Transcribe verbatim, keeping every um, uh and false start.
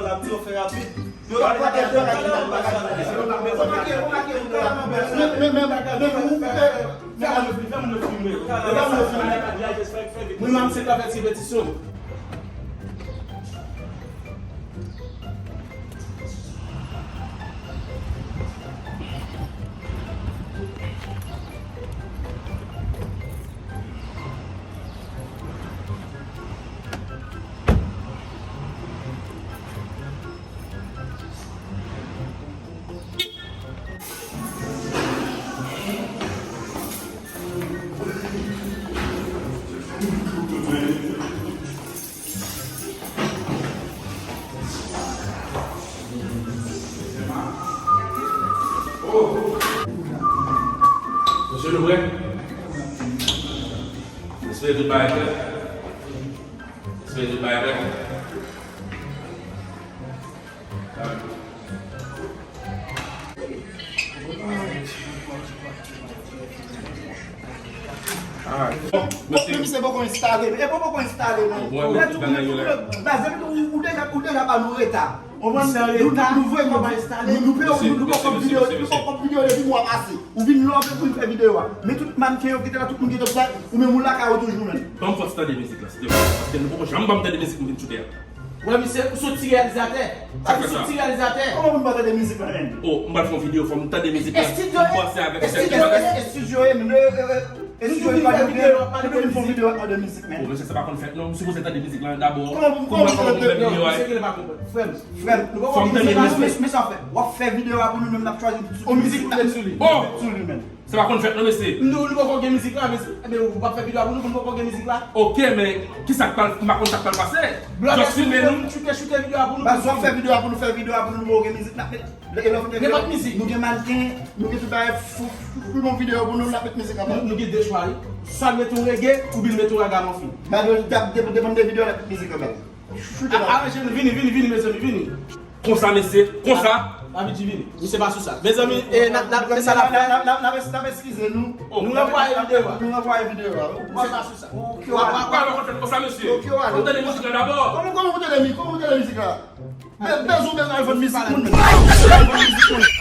tan, l ap di yo fè rapid. Yo pa gen tan, yo pa gen tan. Men, men, men, men, men, ou, ou, Mwen menm se pa fè ti repetisyon. Mesye, nou prè? Mesye, tout bagay prè? Mesye, tout bagay prè? Alright. Bon, men misye poko enstale, e poko enstale, non. Bon, men tout bagay yo la. Baz, depi ou, ou deja, ou deja ba nou reta. Ou konprann? Nou, nou, nou vrèman pa enstale. Nou, nou poko, nou poko videyo, nou poko videyo depi mwa pase. Ou vin love pou n fè videyo a. Men tout mannken yo ki te la, tout moun ki te la, ou menm ou lakay ou toujou, menm. Ban m fòs tande mizik la, silvouplè. Paske nou poko janm ban m tande mizik m vin choute a. Wè, misye, ou se yon ti reyalizatè. Ou se yon ti reyalizatè. Kòman pou n pa tande mizik la, menm? Oh, m pral fè yon videyo, fò m tande mizik la. Estidyo, m panse avèk estidyo, estidyo, estidyo, estidyo, nou vin fè videyo, pa de mizik. Nou vin fè yon videyo, pa de mizik, menm. Oh, mesye, sa pa konn fèt, non. M sipoze tande mizik la dabò. Kòman pou, kòman pou tande? Non, misye ki pa konprann. Frè m, frè m, nou poko gen mizik la, men, men sa w fè. W ap fè videyo a pou nou, menm n ap chwazi tout mizik la. Oh! Sou li, menm. Sa pa konn fèt non, mesye. Nou, nou poko gen mizik la, mesye. Ebyen, ou p ap fè videyo a pou nou, pou nou poko gen mizik la? Oke, men kisa k pral, m pa konn sa k pral pase. Just filme nou. Choute, choute videyo a pou nou. Baz, w ap fè videyo a pou nou, fè videyo a pou nou, nou poko gen mizik la. Men, lè, lè w fè videyo a, nou gen mannken, nou gen tout bagay, fou, fou, fou, nou videyo pou nou, n ap met mizik anba. Nou, nou gen de chwa, wi. Swa n mete yon reggae, oubyen n mete yon ragamuffin. Baz, depann de videyo a, n ap met mizik anba. A-, aranje nou, vini, vini, vini, mezanmi, vini. Konsa, mesye, konsa. A-, Abidji, vini. Misye pa sou sa. Mezanmi, e, n ap, n ap, e sa n ap fè? N ap, n ap, n ap, n ap eskize nou. Nou ranvwaye videyo a. Nou ranvwaye videyo a. Misye pa sou sa. Ou, ou, ou, ou, ou, ou, konsa, mesye. Ou tande mizik la dabò. Kòman, kòman ou tande mi-, kòman ou tande mizik la? Be-, bezwen, bezwen al vann mizik moun, menm. Al vann mizik moun.